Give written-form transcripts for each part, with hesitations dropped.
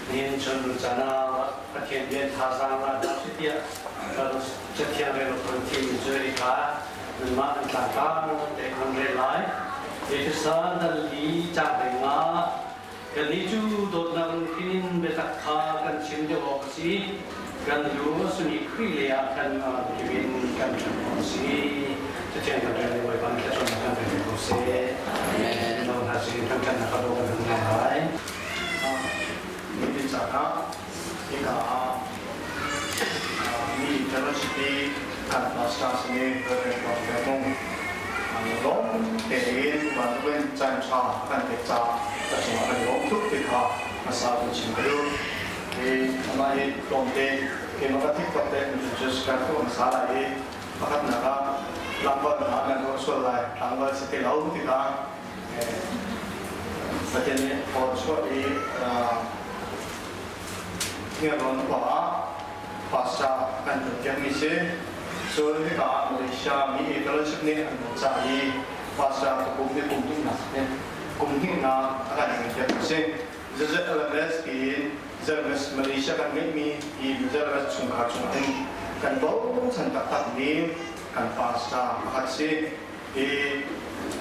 Nihin chun caan ah Pathian bia thazaang la hna sih tiah Cathiang rel kan thimmi cu hi kha nanmah kan tlangtlang te kan rel lai. Efesa dal li caang hleinga kannih cu dawtnak lungthin in biatak kha kan chim deuh awk a si. Kan lu a simi Khrih lei ah khan kip in kan ṭhan awk a si. Cathiang kan rel i Bawipa nih thlacamnak kan pek ko seh. Amen. No hna sin kan ṭannak a kan hmu lai. Nihin caah hika ah mi University kan pastor sini Reverend Dr. Mung lawm tein bantukin caan ṭha kan pek caah ka cungah kan i lawm tuk ti kha hmasa kan chim ka duh. Hi amah hi tlawmte keimah ka thik tok te just kan tuah hmasa lai i pakhatnak ah tlangval hna nan ruah sual lai tlangval si te lo tikah Pathian nih thawchuah i Hniarlawn khua ah pastor kan tuanpiakmi si. Cun hika ah Malaysia mi fellowship nih an kan cah i pastor ka kum hi kum hnihnak kum hnihnak a kan tuanpiakmi si. ZZLMS tiin ZLMS Malaysia kan ngeihmi hi ZLMS chungkhar chungah hin kan bochan taktakmi kan pastor pakhat si. Hi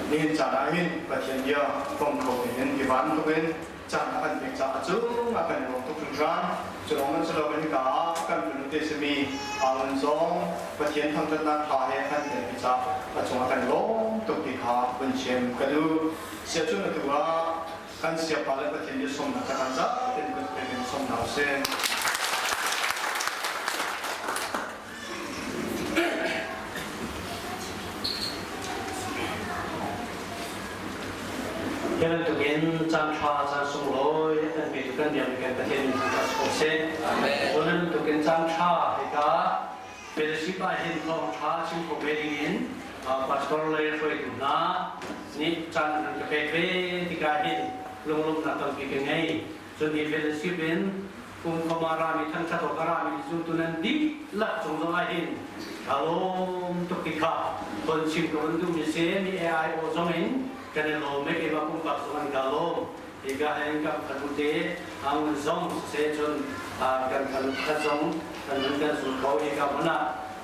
nihin caan ah hin Pathian bia pom kho dingin i bantuk in caan a kan pek caah cung ah kan i lawm tuk hringhran. Cu lawng man si loin hika ah kan fanu te simi Alan zong Pathian thangṭhatnak hla he kan telpi caah a cungah kan i lawm tuk ti kha vun chim ka duh. Sia cun atu ah kan siapa le Pathian bia sawmnak ca kan zaten kan pek in sawm hna usih. Hi bantukin caan ṭha caan sunglawi kan petu kan biakmi kan Pathian min thangṭhat si ko seh. Cun bantukin caan ṭha hika fellowship ah hin thawngṭha chim kho ve dingin pastor le hruaitu hna nih caan an ka pek ve tikah hin lunglawmhnak tampi ka ngei. Cun hi fellowship in kum khom ah rami thangṭhat awk a rami zumtu nan dihlak cung zong ah hin kaa lawm tuk ti kha ton chim ka vun duhmi si mi AIO zong in kan i lawm i keimah pumpak zong an kaa lawm hika hin kan fanu te angun zong siseh cun kan fanu khat zong kan nun kan zul ko hika hmun ah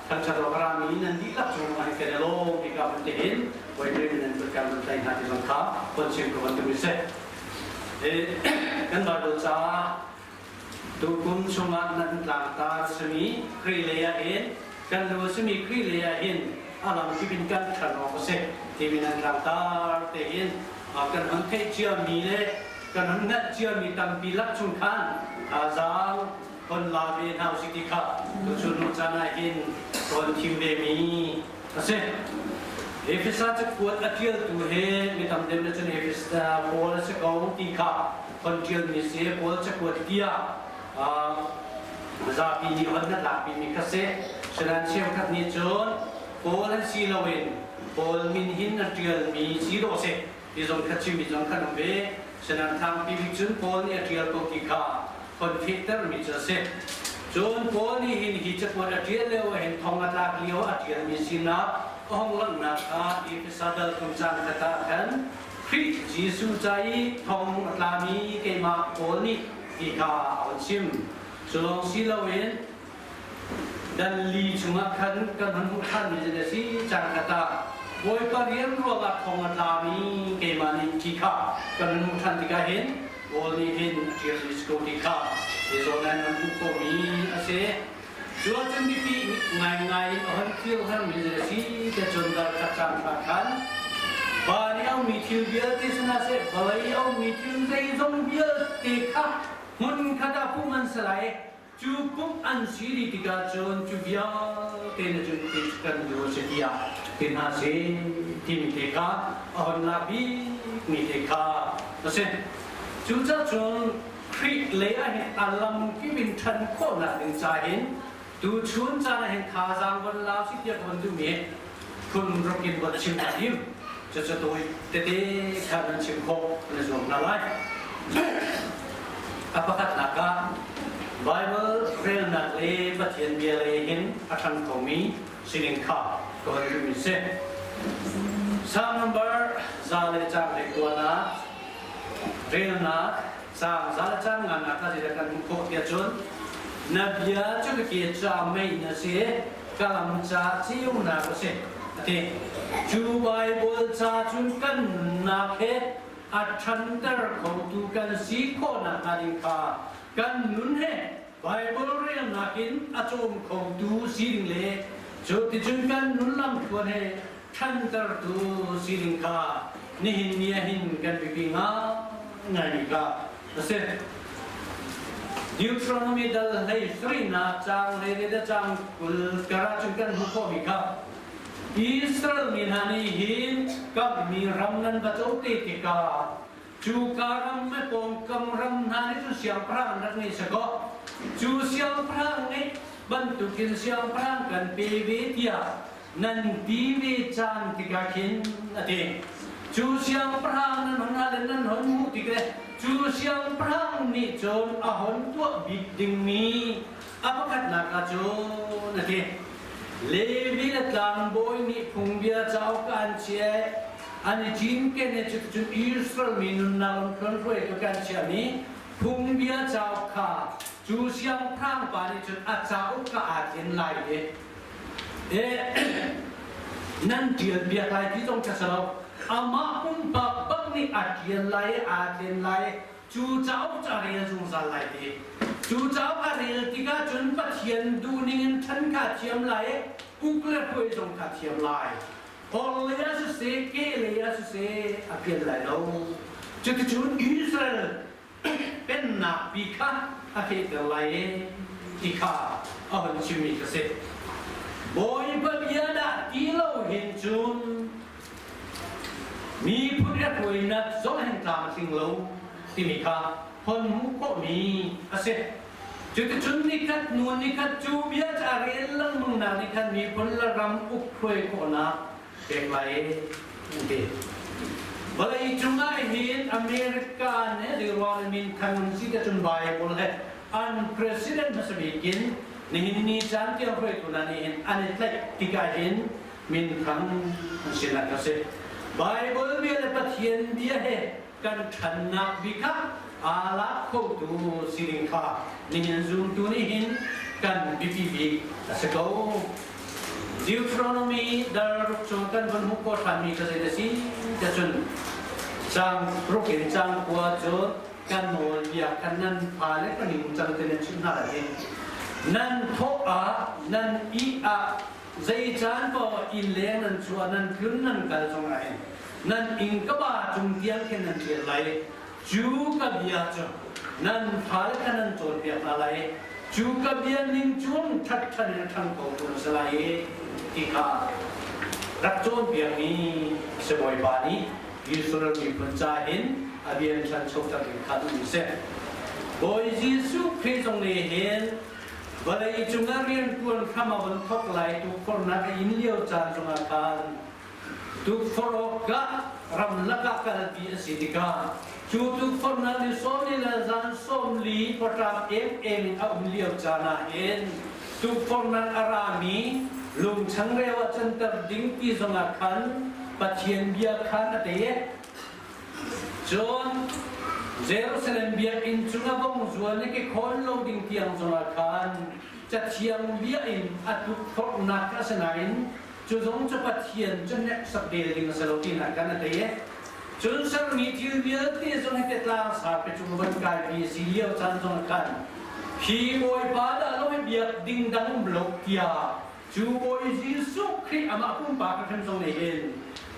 thangṭhat awk a rami nan dihlak cung ah hin kan i lawm hika hmun te hin Bawipa min nan kut kan vun tlaih hna ti zong kha ton chim ka vun duhmi si. Kan Bible caah tukum chungah nan tlangtar simi Khrih lei ah hin kan lu simi Khrih lei ah hin a lamkip in kan ṭhan awk a si timi nan tlangtar te hin kan hun theih ciami le kan hun hngalh ciami tampi lak chung khan thazaang hon la ve hna usih ti kha tuchun hnu caan ah hin ka hun thim ve mi a si. Efesa cakuat a ṭialtu he mi tam deuh nih cun Efesa Paul a si ko ti kha hon ṭialmi si. Paul cakuat tiah zapi nih hon hnatlakpimi kha si. Sinain cheukhat nih cun Paul an si loin Paul min hin a ṭialmi si dawh a si ti zong kha chimmi zong kha an um ve. Sinain tlangpi bik cun Paul nih a ṭial ko ti kha hon fehtermi cu a si. Cun Paul nih hin hi cakuat a ṭial lio ah hin thong a tlak lio a ṭialmi sinak a hung langhnak kha Efesa dal kum caan khat ah khan Khrih Jesuh ca i thong a tlami keimah Paul nih ti kha a hun chim. Cu lawng si loin dal li chungah khan kan hun hmuh ṭhanmi cu a si caan khat ah Bawipa rian ruangah thong a tlami keimah nih ti kha kan hun hmuh ṭhan tikah hin Paul nih hin a ṭialmi si ko ti kha hi zawn ah nan hmuh khawhmi a si. Cu ahcun biapi ngaingai in a hon thil harmi a si te cun dal khat caan hra khan van i a ummi thil vialte sinah seh vawlei a ummi thil zeizong vialte kha hmun khat ah pumh an si lai Cu pumh an si dih tikah cun cu vialte na cun Khrih kan lu a si tiah ti hna seh timi te kha a hon la bikmi te kha a si. Cucaah cun Khrih lei ah hin a lamkip in ṭhan khawhnak ding ca hin tuchun caan ah hin thazaang von lau si tiah ka von duhmi phun ruk in von chim ka tim. Cucu tawi tete kha nan chim khawh nan i zuam hna lai. A pakhatnak ah Baibal relnak le Pathian bia lei hin a ṭhang khomi sining kha ka van duhmi si. Psalm number 121 ah relnak. Sang zal cang nga nak ka kan hmuh khawh tiah cun na bia cu ka ke ca mei na si ka lam ca ceunak a si a ti. Cu Bible ca cun kan nunnak he a ṭhanter khotu kan si khawhnak hnga ding kha kan nun he Bible relnak in a cawm khotu si ding le cu ticun kan nun lamthluan he ṭhantertu si ding kha nihin ni ah hin kan biapi ngaingaimi kha a si. Deuteronomy dal hlei sarihnak caang hlei le caang 20 kar ah cun kan hmuh khawhmi kha Israel mi hna nih hin kamhmi ram nan va co te tikah cuka ram le pawngkam ram hna nih cun siangpahrang an rak ngei sakaw cu siangpahrang nih bantukin siangpahrang kan pe ve tiah nan ti ve caan tikah khin a ti. Cu siangpahrang nan hon hal in nan hon hmuh tik le cu siangpahrang nih cun a hon tuah bik dingmi a pakhatnak ah cun a ti. Levi le tlangbawi nih phungbia cauk an chiah an i cinken i cuticun Israel mi nunnak lamthluan hruaitu kan chiahmi phungbia cauk kha cu siangpahrang pa nih cun a cauk kha aa tlen lai i nan ṭial piak lai ti zong kha si lo. Amah pumpak bak nih a ṭial lai i aa tlen lai cu cauk cu a rel zungzal lai ti. Cu cauk a rel tikah cun Pathian duhning in ṭhan kha thiam lai i uk le hruai zong kha thiam lai. Hor lei ah siseh, ke lei ah siseh a pial lai lo. Cuticun Israel pennak pi kha a fehter lai i ti kha a hun chimmi ka si. Bawipa bia dah ti lo hin cun miphun a hruainak zong hin tlam a tling lo timi kha hon hmuh khawhmi a si. Cuticun nikhat hnu nikhat cu bia cu a rel lengmang nak nih khan miphun le ram uk hruai khawhnak pek lai an ti. Vawlei cungah hin America nih riruang min than si te cun Bible he an president hmasa bik in nihin ni caan tiang hruaitu hna nih hin an i tlaih tikah hin minthang an sinak a si. Bible bia le Pathian bia he kan ṭhannak bik ah aa lak khotu sining kha nihin zumtu nih hin kan biapi bik a si ko. Deuteronomy dal ruk chung kan von hmuh khawh ṭhanmi kha zei a si tiah cun caang ruk in caang kua cu kan nawlbia khan nan fale ka ningcang te nan chimh hna lai i nan thawh ah nan ih ah zei caan paoh inn leng nan chuah nan tlun nan kal zong ah hin nan inn ka ba cung tiang khin nan ṭial lai cu ka bia cu nan fale kha nan cawnpiak hna lai cu ka bia ning cun ṭhatṭhan in a ṭhang ko tu na si lai i ti kha rak cawnpiakmi sibawipa nih Israel miphun ca hin a bia in ṭhanchoter ding kha duhmi si. Bawi Jesuh Khrih zong nih hin vawlei cungah rianṭuan hram a vun thawk lai tukforhnak a in lio caan zongah khan tukforh awkah ramlak ah kalpi a si tikah cu tukforhnak ni 40 le zan 40 paṭam emem in a um lio caan ah hin tukforhnak a rami lung changreu ah canter ding ti zongah khan Pathian bia khan a tei. Cun Jerusalem biakinn cungah bong zual i ke khawn lo ding tiang zongah khan Cathiang bia in a tukforhnak a si nain cu zong cu Pathian cu hneksak del ding a si lo tinak khan a tei i cun sermi thil vialte zong hi tlang sarpi cung van kaipi a si lio caan zongah khan hi Bawipa dah lo hi biak ding dang um lo tiah cu Bawi Jesuh Khrih amah pumpak a hrim zong nih hin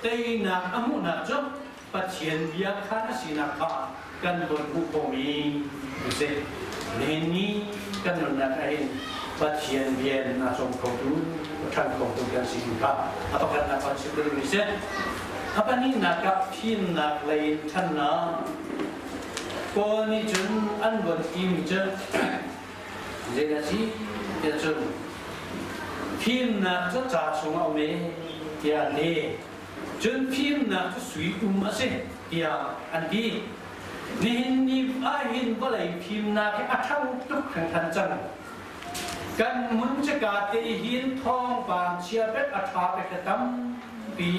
teinak a hmuhnak cu Pathian bia khan a sinak kha kan von hmuh khawhmi a si. Nihin ni kan nunnak ah hin Pathian rian a cawm khotu, a ṭhan khotu kan si kha a pakhatnak kan si dingmi si. A pahnihnak ah fimnak lei in ṭhannak. Paul nih cun an von timi cu zei a si tiah cun fimnak cu ca chungah a um e tiah an ti. Cun fimnak cu sui um a si tiah an ti. Nihin ni ahhin vawlei fimnak hi a ṭhang tuk hringhran cang. Kan hmun cika te hin thawngpang chia pek a ṭha pek a tampi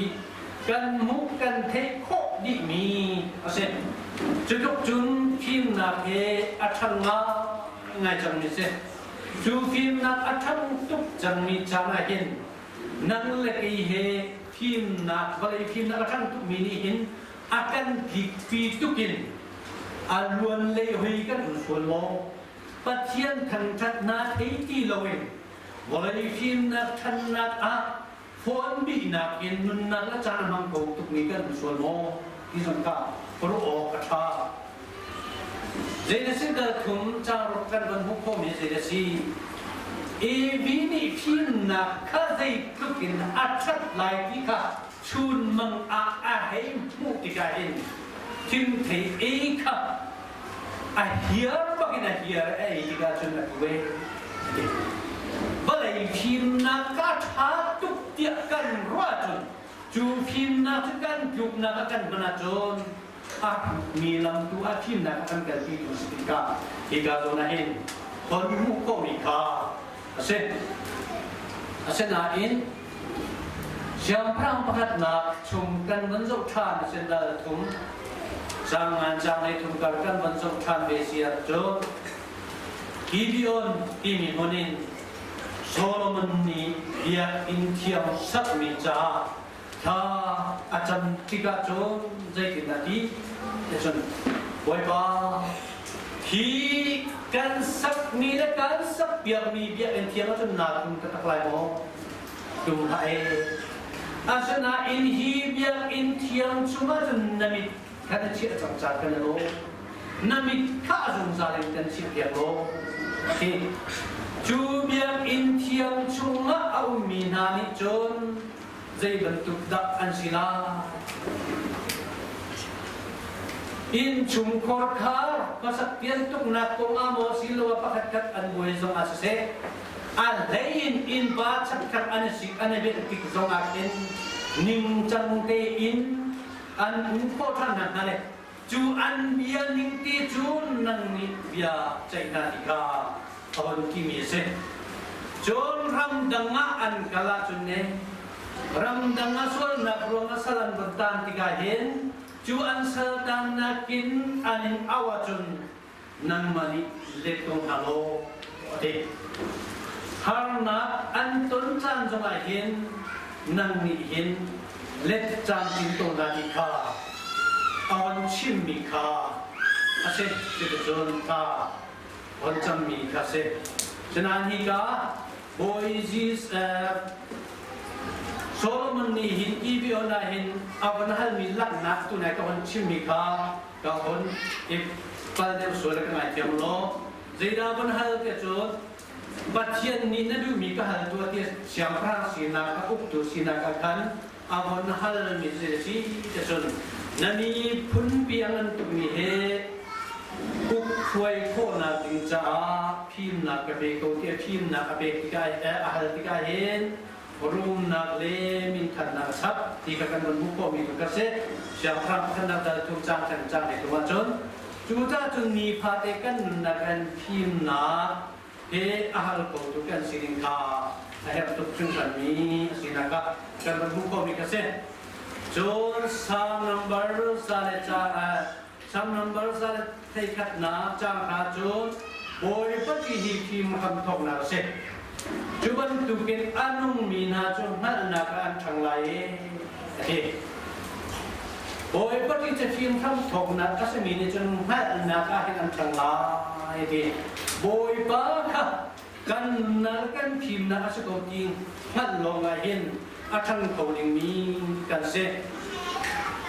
kan hmuh kan theih khawh dihmi a si. Cutluk cun fimnak he a ṭhang ngaingai cangmi si. Cu fimnak a ṭhang tuk cangmi caan ah hin nang le kei he fimnak, vawlei fimnak a ṭhang tukmi nih hin a kan tlikpi tuk in a luan lei hoi kan um sual maw? Pathian thangṭhatnak thei ti loin vawlei fimnak ṭhannak ah fawn bihnak in nunnak le caan hmang ko tukmi kan um sual maw ti zong kha ruah awk a ṭha. Zei na si dal thum caang kan von hmuh khawhmi zei na si? Evi nih fimnak kha zeitluk in a ṭhat lai ti kha chunmang ah a hei hmuh tikah hin thingthei ei kha a hiar bak in a hiar a ei tikah cun a tu ve. Vawlei fimnak ka ṭha tuk tiah kan ruah cun cu fimnak cu kan tluknak a kan hman ahcun a mi lam tu a fimnak a kan kalpi tu si tikah hika zawn ah hin hon hmuh khawhmi kha a si. Asinain siangpahrang pakhatnak chung kan van zoh ṭhan a si dal thum caang ngan caang lei thum kar kan van zoh ṭhan ve si ahcun Gibeon timi hmun in Solomon nih biakinn thiang sakmi caah thla a cam tikah cun zeitin a ti? Cun Bawipa, hi kan sakmi le kan sakpiakmi biakinn thiang ahcun naa tum taktak lai maw? Tum hlah ee. Asinain hi biakinn thiang chungah cun na mit kha na chiah cang ca kan i lawm. Na mit kha a zungzal in kan chiahpiak law. Hi cu biakinn thiang chungah a ummi hna nih cun zei bantuk dah an si lai? Innchungkhar kha hmasak piantuknak kong ah maw siloah pakhatkhat an buai zong ah siseh, a hlei in innpa chakkhat an i sik an i velh tik zong ah khin ningcang tein an um khawh ṭhan nakhnga le cu an bia ning te cu nang nih bia ceih hna ti kha a hon timi a si. Cun ramdang ah an kal ahcun ne ramdang ah sualnak ruangah sal an von taan tikah hin cu an sal taannak in an in auh ahcun nangmah nih let ko hna law a ti. Harnak an ton caan zongah hin nang nih hin let caan tin to hna ti kha a hon chimmi kha a si. Cuticun kha hon cammi kha si. Cunain hika Bawi Jesus Solomon nih hin Gibeon ah hin a von halmi langhnak tu nai ka hon chimmi kha ka hon i pal deuh sual ka ngaithiam law zeidah von hal te cu Pathian nih na duhmi ka hal tuah ti siangpahrang sinak a uktu sinak ah khan a von halmi cu si te cun na miphun pi a ngan tukmi he uk hruai khawhnak ding caah fimnak ka pe ko tiah fimnak a pek tikah a hal tikah hin rumnak le minthannak a chap ti kha kan von hmuh khawhmi tu kha si siangpahrang pakhatnak dal thum cang kan cang le tu ahcun cu cah cun nifate kan nunnak kan fimnak he a hal ko tu kan sining kha a herh tuk hringhranmi a sinak ah kan van hmuh khawhmi kha si cun Psalm number sa le ca Psalm number sa le theikhatnak caang hna cu Bawipa ti hi fim hram thawknak a si. Cu bantukin a nungmi hna cu hngalhnak ah an ṭhang lai i a ti. Bawipa ti cu fim hram thawknak a simi nih cun hngalhnak ah hin an ṭhang lai a ti. Bawipa kha kan nal kan fimnak a si ko ti hngalh lawng ah hin a ṭhang kho dingmi kan si.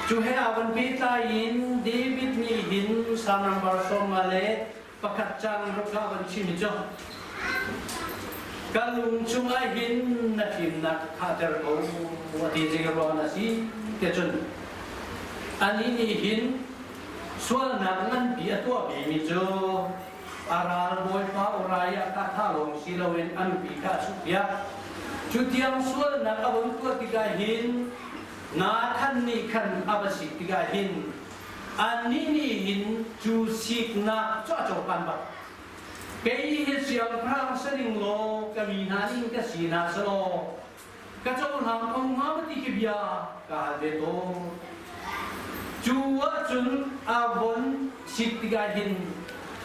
Cu he aa van pehtlai in David nih hin Psalm number 51 cang ruk ah van chim i cu ka lung chungah hin na fimnak khahter ko a ti zei ruang na si tiah cun anih nih hin sualnak nganpi a tuah mi cu a ral bawipa Uriah kha thah lawng si loin a nupi kha a chuhpiak. Cu tiang sualnak a vun tuah tikah hin Nathan nih khan a va sik tikah hin annih nih hin cu siknak cu a cohlan bak. Kei hi siangpahrang si ning law ka mi hna ning ka si hna selaw ka cohlang kho hnga maw ti khi bia ka hal ve tawn. Cu ahcun a von sik tikah hin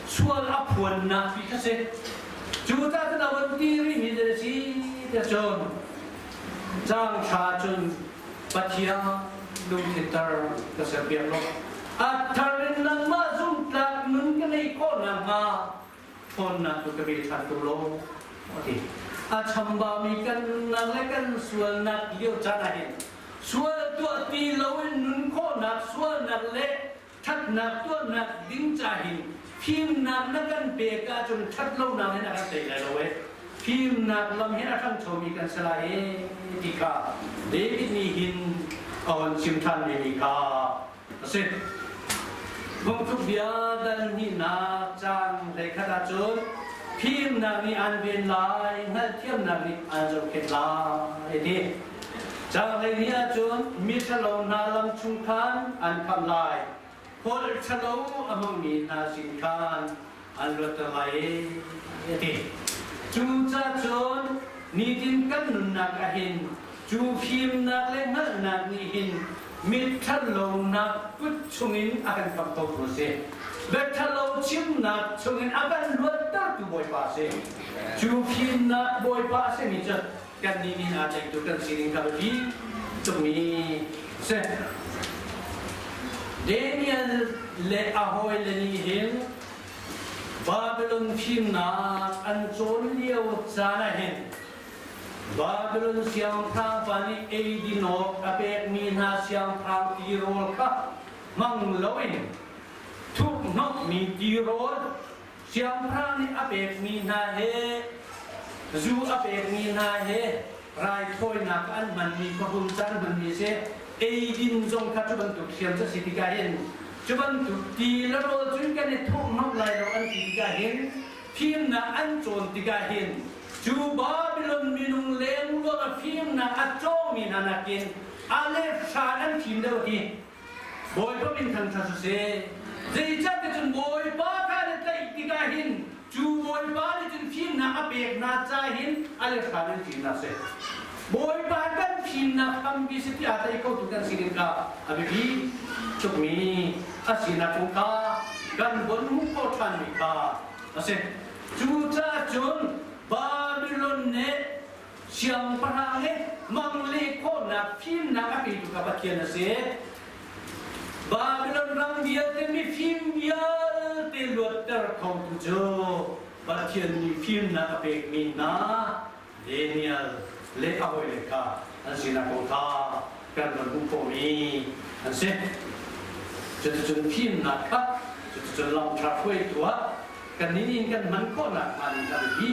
sual a phuannak ti kha si. Cu caah cun a von ti rihmi zei a si tiah cun caang thla cun Pathian lungthinter ka serpiak lo. A thar in nangmah zumtlak nun ka neih khawh nakhnga ṭhawnnak tu ka pe ṭhan ko law a ti. A chambaumi kan nunnak le kan sualnak lio caan ah hin sual tuah ti loin nun khawhnak sualnak le ṭhatnak tuahnak ding ca hin fimnak na kan pek ahcun ṭhatlonak hin a kan tei lai lo ee. Fimnak lam hin a ṭhangchomi kan si lai ee ti kha David nih hin a hon chim ṭhan mi kha a si. Phungthluk bia dal hnihnak caang hleikhat ahcun fimnak nih aan ven lai, hngalhthiamnak nih aan zohkhenh lai a ti. Caang 12 ahcun miṭhalo hna lam chung khan an khamh lai, holh ṭhalo a hmangmi hna sin khan an luatter lai a ti. Cucacun nitin kan nunnak ahhin cu fimnak le hngalhnak nih hin mitṭhatlonak kut chungin a kan khamh khotu a si. Biaṭhalo chimnak chungin a kan luattertu Bawipa a si. Cu fimnak Bawipa a simi cu kannih nih aa tlaihtu kan sining kha biapi tukmi a si. Daniel le a hawile nih hin Babylon fimnak an cawn lio caan ah hin Babylon siangpahrang pa nih eidin awk a pekmi hna siangpahrang tirawl kha hmang loin thukhnawmhmi tirawl Siangpahrang nih a pekmi hna he zu a pekmi hna he raithawinak an hmanmi khuahrum caan hmanmi a si. Eidin zong kha cu bantuk thiam cu a si tikah hin cu bantuk ti le rawl cun kan i thurhhnawmh lai lo an ti tikah hin fimnak an cawn tikah hin cu Babylon minung lengluang a fimnak a cawngmi hna nakin a le hra an fim deuh ti Bawipa min thangṭhat siseh. Zeicahtiah cun Bawipa kha na tlaih tikah hin cu Bawipa nih cun fimnak a pek hna ca hin a le hram in fimnak si. Bawipa kan fimnak hrampi si ti aa tlai khotu kan sining kha a biapi tukmi a sinak kong kha kan von hmuh khawh ṭhanmi kha a si. Cucaah cun Babylon nih Siangpahrang nih mangle khawhnak fimnak a petu kha Pathian a si. Babylon ram vialte mifim vialte luatter khotu cu Pathian nih fimnak a pekmi hna Daniel le a hawile kha an sinak kong kha kan van hmuh khawhmi an si. Cuticun fimnak kha cuticun lamṭha hruaitu ah kannih nih kan hman khawhnak hnga ding kha biapi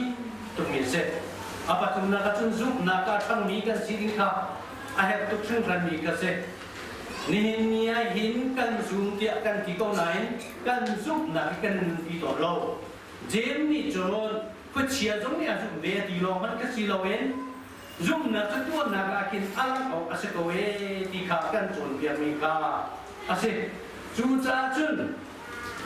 tukmi a si. A pathumnak ah cun zumhnak ah ṭhangmi kan si ding kha a herh tuk hringhranmi kha si. Nihin ni ah hin kan zum tiah kan ti ko nain kan zumhnak hi kan nunpi tawn lo. Jeim nih cun khuachia zong nih a zumh ve a ti lawng hmanh kha si loin zumhnak cu tuahnak ah khin a lang awk a si ko ee ti kha kan cawnpiakmi kha a si. Cucaah cun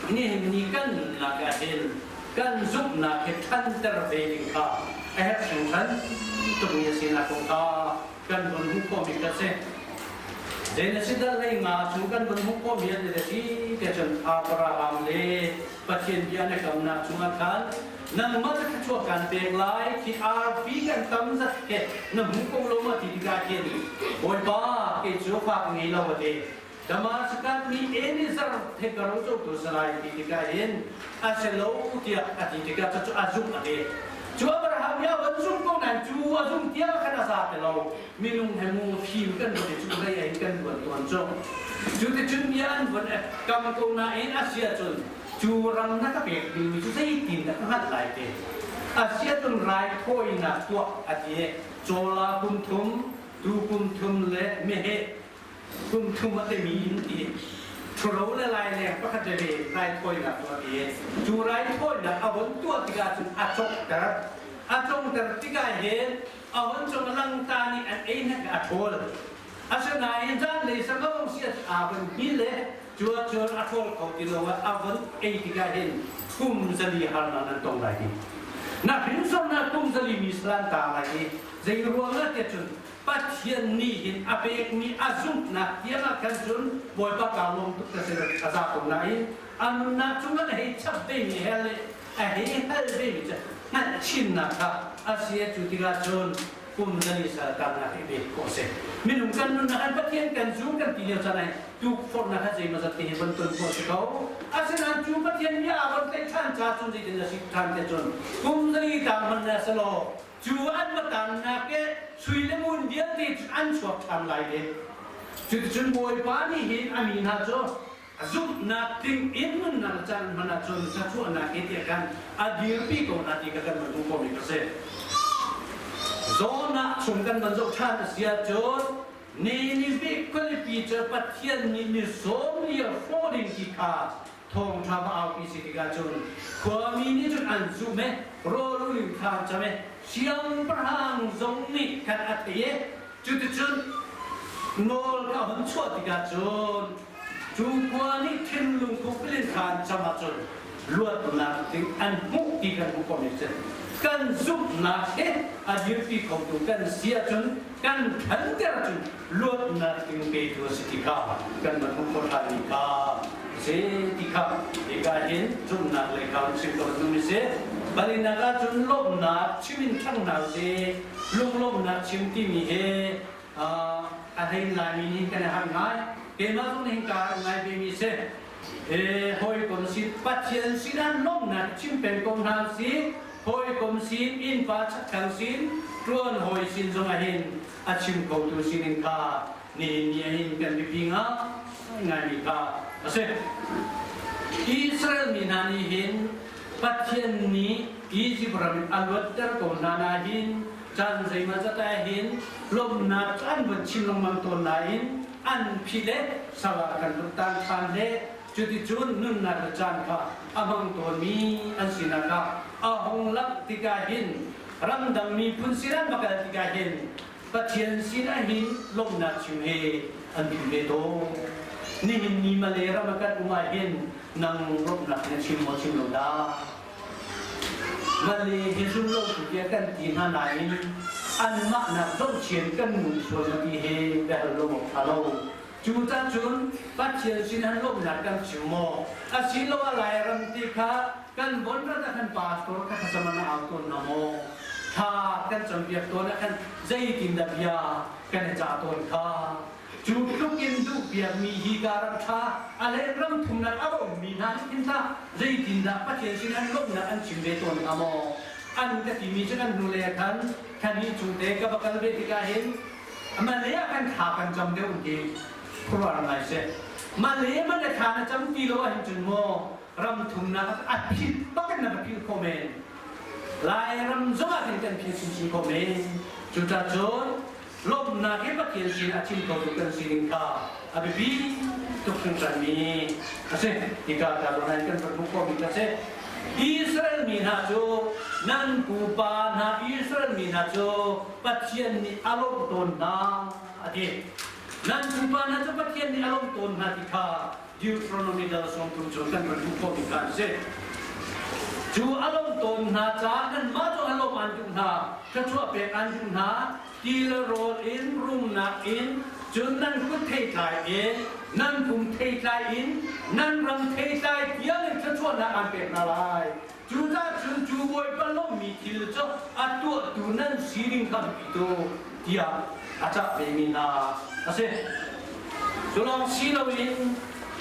nihin ni kan nunnak ah hin kan zumhnak hi ṭhanter ve ding kha a herh hringhran tukmi a sinak kong kha kan von hmuh khawhmi kha si. Genesis dal hlei nga chung kan von hmuh khawhmi an si ti cun Abraham le Pathian bia na kamnak chungah khan nangmah cu thluachuah kan pek lai khi arfi kan tam zat he na hmu ko lo ma ti tikah khin Bawipa kei cu fak ngei lo a ti. Damascus mi Elizar he ka ro cotu salai ti tikah hin a si lo tiah a ti tikah cucu a zumh a ti. Cu Abraham nih a van zumh ko nain cu a zumh tiang khan a za ti lo. Minung he mu fim kan ruat i cu hlei in kan ruat tawn cu. Cu ticun bia an von kam ko nain a si ahcun cu ram na ka pek dingmi cu zeitin dah ka hngalh lai ti. A si ahcun raithawinak tuah a ti i cawla kum thum, tuu kum thum le meheh kum thum a timi in ti ṭhuro le laileng pakhat veve raithawinak tuah ti cu raithawinak a von tuah tikah cun a cawkter a congter tikah hin a von cung langta nih an ei hnek a ṭhawl asinain zanlei sangong si aa von hngil le cu ahcun a ṭhawl kho ti lo a von ei tikah hin kum 400 harnak nan tong lai ti. Na hrinsor na kum zali mi salan ta lai i zei ruangah tiah cun Pathian nih hin a pekmi a zumhnak tiang ah khan cun Bawipa kaa lawm tuk ka si a za ko nain a nunnak cungah a hei chap vemi hell le a hei hal vemi cu hngalh chinnak kha a si cu tikah cun kum zali sal tamnak i pek khawh a si. Minung kan nunnak an Pathian kan zum kan ti lio caan ah tukforhnak kha zeimaw zat te hi von ton khawh a si ko. Asinain cu Pathian bia aa von tlaih ṭhan ca cun zeitin a si ṭhan te cun kum zali tang hmanh na si law cu an va tannak ke sui le ngun vialte cu an chuak ṭhan lai le cuticun Bawipa nih hin a mi hna cu zumhnak tling in nunnak caan hman ahcun thluachuahnak he tiah khan a dirpi ko hna ti kha kan van hmuh khawhmi ka si. Jonah chung kan van zoh ṭhan a si ahcun Nineveh khualipi cu Pathian nih ni sawm li a hrawh ding ti kha thawngṭha va aupi si tikah cun khuami nih cun an zumh i rawl ul in thla an cam i siangpahrang zong nih khan a thei i cuticun nawl ka hun chuah tikah cun Cu khua nih thinlung thukpil in thla an cam ahcun luatnak ding an hmuh ti kan hmuh khawhmi a si. Kan zumhnak he a dirpi khotu kan si ahcun kan ṭhanter ahcun luatnak ding petu a si ti kha kan van hmuh khawh ṭhanmi kha a si ti kha hika hin zumhnak lei kha chim ka van duhmi si. Palinak ahcun lawmhnak chim in ṭhang hna usih. Lunglawmhnak chim timi hi a hlei laimi nih kan i harh ngai. Keimah zong nih kaa harh ngai vemi si. Hawikom sin Pathian sinah lawmhnak chim peng ko hna si. Hawikom sin innpa chakthlang sin ṭuan hawi sin zong ahhin a chim khotu sining kha nihin ni ahhin kan biapi ngaingaimi kha a si. Israel mi hna nih hin Pathian nih Izipt ram in a luatter ko hna nain Caan zeimawzat ah hin lawmhnak cu an von chim lengmang tawn nain an phih le sal ah kan vun tan ṭhan le cuticun nunnak le caan kha a hmang tawnmi an sinak ah a hung langh tikah hin ramdang miphun sin an va kal tikah hin Pathian sinah hin lawmhnak chim he an philh ve tawn. Nihin ni Malay ram ah kan um ah hin nang lawmhnak na chim maw chim lo dah? Male hi zum lo tu tiah kan ti hna nain anmah nak zohchian kan nung sual na ti he biahal lo awk ṭha lo. Cu cun Pathian sin han lawmhnak kan chim maw? Asiloah Lairam ti kha kan bon rat ah khan pastor kha thlacam na au tawn hna maw? Thla kan campiak tawn ah khan zeitin dah bia kan i cah tawn kha? Cu tluk in duhpiakmi hi ka ram ṭha a leng ram thumnak a ummi hna nih hin tah zeitindah Pathian sin an lawmhnak an chim ve tawn hnga maw? An ka timi cu kan hnulei ah khan thla chung te ka va kal ve tikah hin Malay ah kan thla kan cam deuh ti khuaruahhar ngai si. Malay man le thla na cam ti lo ahhin cun maw ram thumnak a phit bak in na va philh khawh men. Lairam zong ah khin kan phil chinchin khawh men. Cucacun lawmhnak hi Pathian sin a chim khotu kan sining kha a biapi tuk hringhranmi a si. Hika ka zawn ah kan van hmuh khawhmi kha si. Israel mi hna cu nan pupa hna Israel mi hna cu Pathian nih a lawmh tawn hna a ti. Nan pupa hna cu Pathian nih a lawmh tawn hna ti kha Deuteronomy dal 30 chung kan van hmuh khawhmi kha an si. Cu a lawmh tawn hna caah nanmah cu a lawmh an duh hna, thluachuah pek an duh hna, ti le rawl in rumnak in cun nan kut theitlai in nan pum theitlai in nan ram theitlai tiang in thluachuahnak aan pek hna lai. Cucaah cun cu Bawipa lawmhmi thil cu a tuahtu nan sining kha biapi tuk tiah a cah vemi hna a si. Cu lawng si loin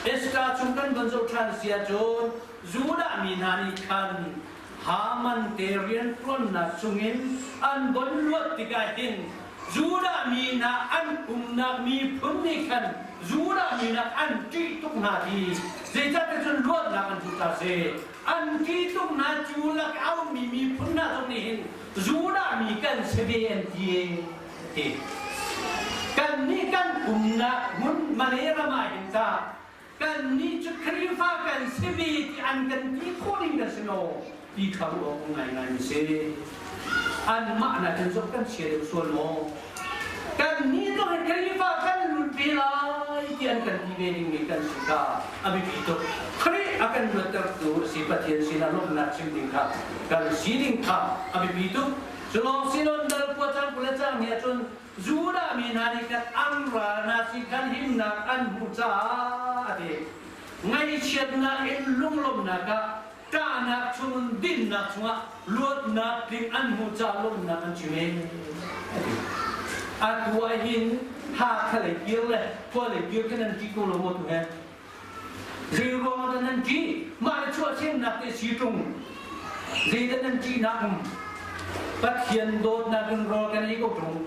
Esther chung kan von zoh ṭhan si ahcun Judah mi hna nih khan Haman te rianṭuannak chungin an von luat tikah hin Judah mi hna an umnak miphun nih khan Judah mi hna an ṭih tuk hna ti zeicahtiah cun luatnak an hmu ta si. An ṭih tuk hna cu lak a ummi miphun hna zong nih hin Judah mi kan si ve an ti ti. Kannih kan umnak hmun Malay ram ah hin ta Kannih cu Khrihfa kan si ve ti an kan ti khawh ding kan si lo ti kha ruah awk ngaingai mi si. Anmah nakin zong kan chia deuh sual maw? Kannih zong hi Khrihfa kan lut ve lai. ti an kan ti ve dingmi kan si kha a biapi tuk. Khrih a kan luattertu a si Pathian sinah lawmhnak chim ding kha kan si ding kha a biapi tuk. Cu lawng si loin dal khua cang 20 le cang ni ahcun Judah mi hna nih khan an ral hna sin khan himnak an hmuh caah a ti. Ngaihchiatnak in lunglawmhnak ah ṭahnak chungin dinnak chungah luatnak tling an hmuh caah lawmhnak an chim e. A ti. Atu ah hin Hakha lei kir le khua lei kir khin an ṭih ko lo maw tu he? Zei ruangah dah nan ṭih? Mah le chuahsemnak te si ṭung. Zeidah nan ṭihnak um? Pathian dawtnak in rawl kan ei ko ṭung.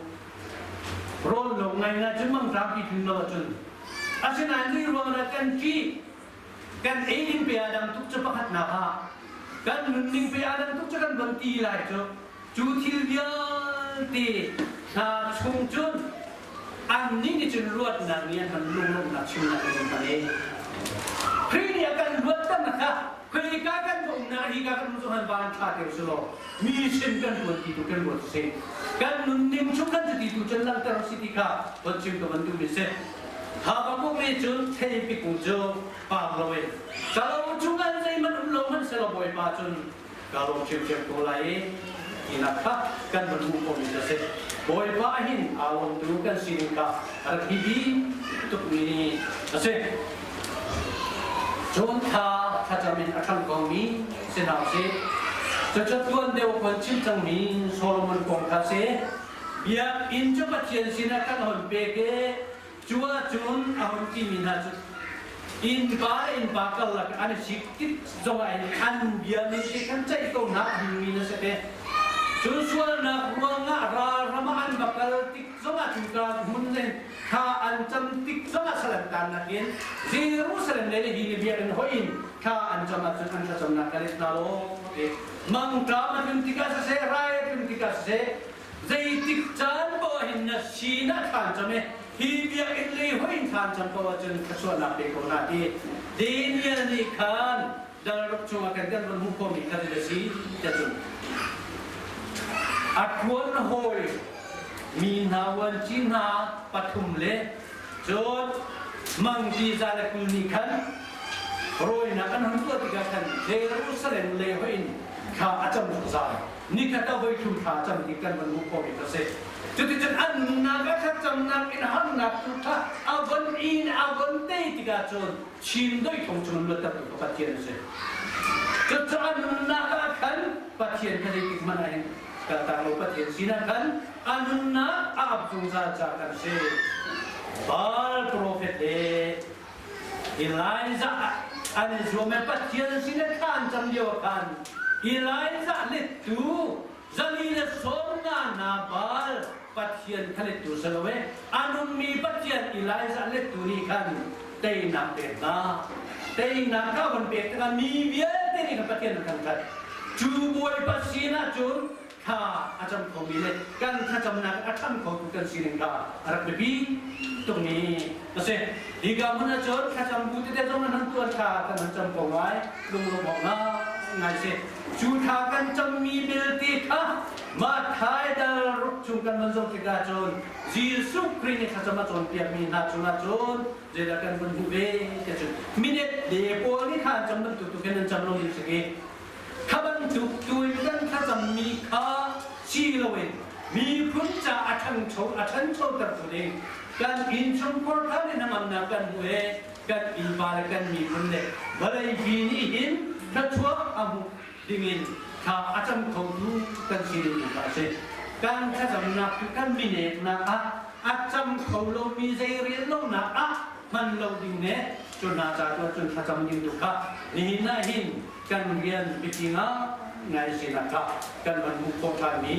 Rawl lo ngaingai cun mangṭam pi tlun lo ahcun. Asinain zei ruangah dah kan ṭih? Kan ei ding pe ah dang tuk cu pakhatnak ah kan nunning pe ah dang tuk cu kan von ti lai cu. Cu thil vialte hna chung cun annih nih cun luatnak nih an kan lunglawmhnak chimnak in an kan ei. Khrih nih a kan luatternak kha khoika kan umnak hi ka kan um zong van ṭha te usih law mi sin kan tuan ti tu kan ruat usih. Kan nunning chung kan cuti tu cun langhter usih ti kha von chim ka van duhmi si. Habakkuk nih cun theipi kung cu par loin kalo chung an zeihmanh um lo hmanh selaw Bawipa cun Ka lawm ṭhiamṭhiam ko lai i tinak kha kan van hmuh khawhmi cu a si. Bawipa hin aa lawmtu kan sining kha a rak biapi tukmi a si. Cun thla thlacam in a ṭhang komi si hna usih. Cucu tuan deuh kan chim cangmi Solomon kong kha a si. Biakinn cu Pathian sinah kan hon pek i Cu ahcun a hun timi hna cu innpa le innpa karlak an i sik tik zongah hin an bia min te khan ceih ko hna dingmi na si te. Cu sualnak ruangah ralram ah an va kal tik zongah cuka hmun le thla an cam tik zongah sal an tannak in Jerusalem le hi ni biakinn hoih in thla an cam ahcun an thlacamnak ka let hna law ti. Mangṭam a tlun tikah siseh, rai a tlun tikah siseh, Zeitik caan poah hin na sinah thlaan cam i hi biakinn lei hoi in thlaan cam ko ahcun thluachuahnak pe ko hna ti Daniel nih khan dal ruk chungah kan kan von hmuh khawhmi kha a si tiah cun a ṭuan hawi mi hna vuanci hna pathum le cun mangki za le 20 nih khan rawinak an hun tuah tikah khan Jerusalem lei hoih in thla a cam zungzal. Nikhat ah voi thum thla cam ti kan van hmuh khawhmi kha si. Cuticun an nunnak ah thlacamnak in harnak tu kha a von in a von tei tikah cun Chin doi thong chung luat tu kha Pathian a si. Cucaah nunnak ah khan Pathian kha zeitik hmanh ah hin kaltak lo Pathian sinah khan a nunnak a ap zungzal ca kan si. Baal profet le Elijah an i zuam i Pathian sin i thla an cam lio ah khan Elijah lettu zali le sawm nga hna Baal Pathian kha lettu si lo e a nungmi Pathian Elijah lettu nih khan teinak pek hna. Teinak kha van pek tikah mi vialte nih khan Pathian an thangṭhat. Cu Bawipa sinah cun thla a cam khomi le kan thlacamnak a ṭhang khotu kan sining kha a rak biapi tukmi a si. Hika hmun ah cun thlacam bu tete zong nan tuan thla kan han cam ko ngai lunglawmh awk ngai si. Cu thla kan cammi belte kha mah thai dal ruk chung kan van zoh tikah cun Jesuh Khrih nih thlacam a cawnpiakmi hna cungah cun zeidah kan vun hmuh ve tiah cun minute le pawl nih thla an cam bantuk tu khin an cam lo ding si ki. Kha bantuk tu in kan thlacammi kha si loin miphun ca a ṭhangcho a ṭhanchotertu ding kan innchungkhar kha nih hnangamnak kan hmu i kan innpa le kan miphun le vawleipi nih hin thluachuah a hmuh dingin thla a cam khotu kan si ding kha a si. Kan thlacamnak cu kan mineknak ah a cam kho lomi zei rian lonak ah hman lo ding le cu hna ca tu ahcun thlacam ding tu kha nihin ah hin kan rian biapi ngai sinak kha kan van hmuh khawh ṭhanmi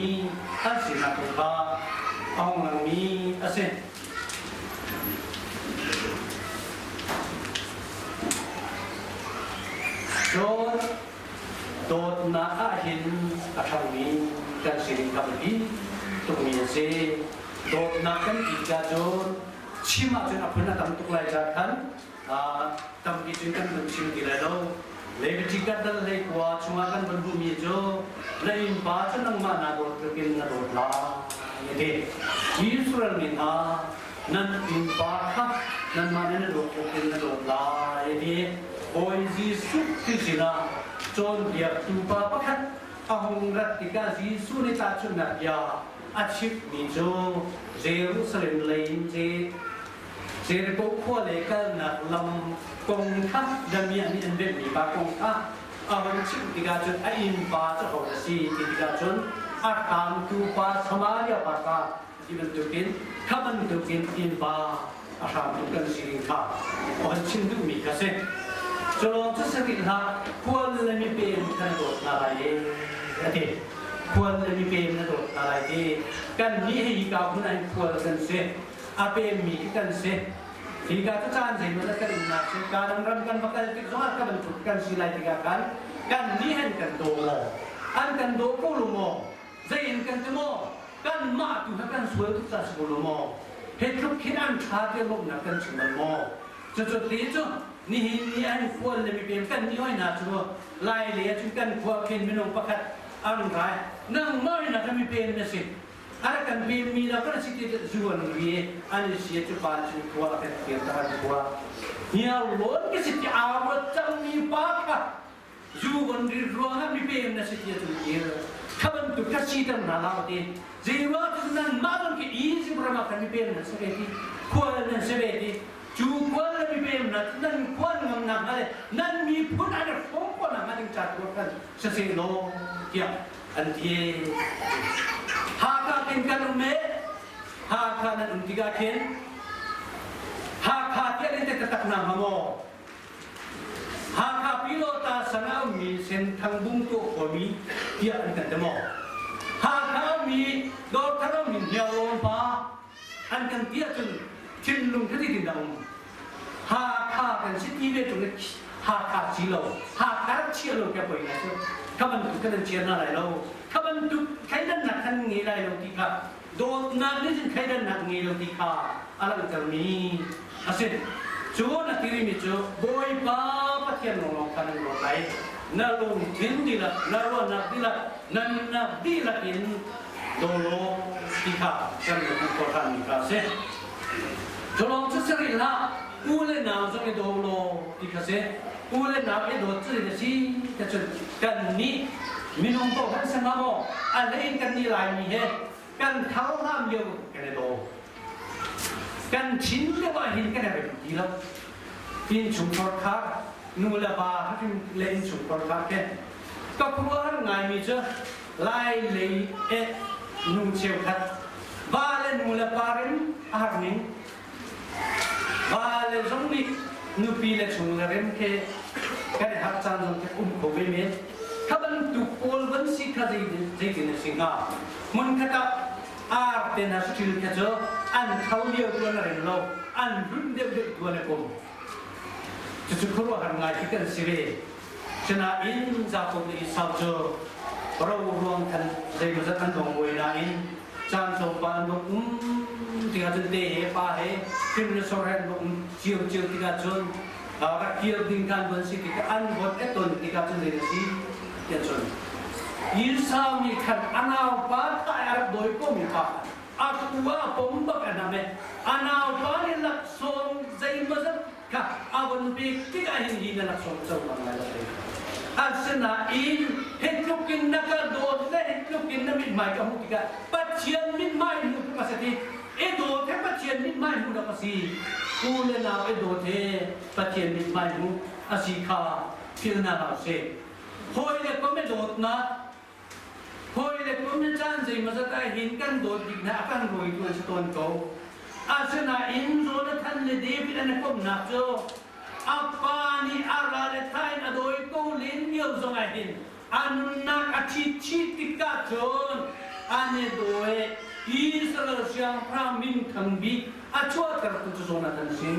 an sinak kong kha a hung langmi a si. Cun dawtnak ah hin a ṭhangmi kan sining kha biapi tukmi a si. Dawtnak kan ti tikah cun chim ahcun a phun a tam tuk lai ca khan Tampi cun kan vun chim ti lai lo. Leviticus dal 19 chungah kan vun hmuhmi cu na innpa cu nangmah naa dawt tlukin na dawt lai a ti. Israel mi hna nan innpa kha Nanmah nih na dawt tluk in na dawt lai ti Bawi Jesuh Khrih sinah cawnpiaktu pa pakhat a hung rat tikah Jesuh nih tahchunhnak bia a chimhmi cu Jerusalem lei in Jericho khua lei kalnak lam kong kha damiah nih an benhmi pa kong kha a hun chimh tikah cun a innpa cu ho a si ti tikah cun a hramtu pa Samaria pa kha ti bantukin kha bantukin innpa a hramtu kan si ding kha a hun chim duhmi kha si. Culawng cu si rih hlah, khual le mipem kha na dawt hna lai e, a ti. Khual le mipem na dawt hna lai ti. Kan nih hi hika hmun ah hin khual kan si. A pemmi khi kan si. Hika cu caan zeimawzat kan umnak si. Kanaan ram kan va kal tik zongah ka bantuk kan si lai tikah khan kan nih han kan daw maw? An kan daw ko lo maw? Zei in kan ti maw? Kanmah tu kha kan sual tuk ca si ko lo maw? Hi tluk khin an ṭha tiah lawmhnak kan chim bal maw? Cucu ti cu nihin ni an khual le mipem kan nih hoi hna cu Lai lei ah cun kan khua khin minung pakhat an rai nangmah in a kan mipem na si a rak kan pemmi lo kan si ti zu an ri an i sia cu pa cu khua kan kir ta kan khua hniarlawn ka si ti aa ruat cangmi pa kha zu von ri ruangah mipem na si ti cu kir kha bantuk kha siter hna hlah ti zeiruang cu nan mah zong khi Egypt ram ah khan mipem nan si ve ti khual nan si ve ti cu khual le mipem na nan khual ngam nak hnga le nan miphun an hrawm ko nak hnga ding ca tu khan siseh law tiah an ti. Hakha kin kan um e Hakha nan um tikah khin Hakha tiah nan te taktak na hnga maw? Hakha Pilota sang a ummi Senthang Bungtuah khuami tiah an kan ti maw? Hakha mi Dawrthar ummi Hniarlawn pa an kan ti ahcun thinlung kha zeitin dah um? Hakha kan si ti ve ṭung i Hakha si lo, Hakha rak chia lo kia poi ngai cu. Kha bantuk kan an chia hna lai lo. Kha bantuk thleidannak kan ngei lai lo ti kha dawtnak nih cun thleidannak ngei lo ti kha a langhtermi a si. Cu na tirimi cu Bawipa Pathian lawnglawng kha nan ruat lai. Na lungthin dihlak, na ruahnak dihlak, na nunnak dihlak in daw law ti kha kan hmuh khawh ṭhanmi kha a si. Cu lawng cu si rih hlah, u le nau zong i daw law ti kha si. U le nau i dawt cu a si ti cun kannih minung ko kan si hnga maw? A hlei in kannih Laimi he kan thar hlam lio kan i daw. Kan thin lio ah hin kan i rem ti lo. Innchungkhar kha nu le va hrim le innchungkhar kha ke ka khuaruahhar ngaimi cu Lai lei eh nu cheukhat va le nu le pa rim a har ning va le zong nih nupi le chung le rem ke kan i harh caan zong te um kho ve men kha bantuk pawl van si kha zeitin a si hnga hmun khat ah ar te hna stil kha cu an tho lio tu an rem lo an hlunh deuh deuh tu an i kom cucu khuaruahhar ngai khi kan si ve Sinain Jakob le Esau cu ro ruang khan zeimawzat an dong buai nain caan tlawmpal an dong um tikah cun te he pa he hrim le sor he an dong um ciocio tikah cun rak kir ding kan von si tikah an von eton tikah cun zei a si tiah cun Esau nih khan a naupa thah a rak dawi komi pa a ku ah a pom bak a nam i a naupa nih laksawng zeimawzat kha a von pek tikah hin hi na laksawng co bang lai lo asinain hi tluk in na ka dawt le hi tluk in na mithmai ka hmuh tikah Pathian mithmai hmuh tluk a si ti i dawt he Pathian mithmai hmuh dak a si u le nau i dawt he Pathian mithmai hmuh a si kha phil na hau si hawi le kom i dawtnak hawi le kom i caan zeimawzat ah hin kan dawt bik hna a kan rawitu an si tawn ko asinain Jonathan le David an i komhnak cu a pa nih a ral le tha in a dawi ko len lio zong ah hin a nunnak a ṭhit chih tikah cun an i dawi Israel siangpahrang minthang bik a chuahtertu cu Jonathan a si.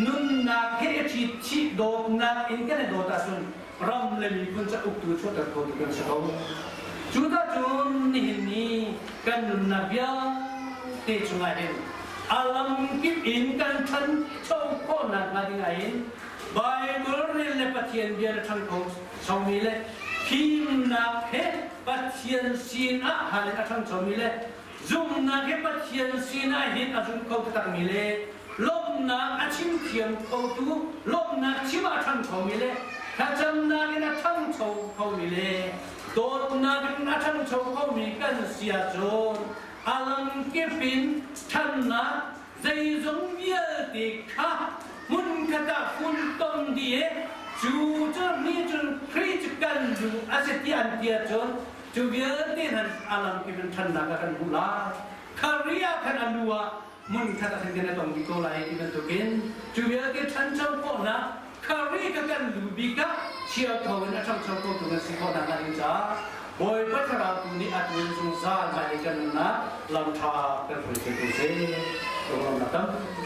Nunnak he a ṭhit chih dawtnak in kan i dawt ahcun ram le miphun ca uktu chuahter khotu kan si ko. Cuticun nihin ni kan nunnak vialte chungah hin a lamkip in kan ṭhancho khawhnak hnga dingah hin Baibal rel le Pathian bia na ṭhang kho chomi le fimnak he Pathian sinah hal in a ṭhangchomi le zumhnak he Pathian sinah hin a zum kho taktakmi le. Lawmhnak a chim thiam khotu, lawmhnak chim ah a ṭhangchomi le thlacamnak in a ṭhangcho khomi le dawtnak in a ṭhangcho khomi kan si ahcun a lamkip in ṭhannak zeizong vialte kha hmunkhat ah funtom dih i cu cu ni cun Khrih cu kan lu a si ti an ti ahcun cu vialte hna a lamkip in ṭhannak a kan hmuh lai. Khrih ah khan a lu ah hmunkhat ah khan kan i tong dih ko lai ti bantukin cu vialte ṭhancho khawhnak Khrih ka kan lu bik ah chia tho in a ṭhangcho khotu nan si khawh nakhnga ding caah Bawipa Thlarau tu nih a tuan zungzal hmailei kan nunnak lam ṭha kan hruai te ko seh. Lunglawmhnak tampi.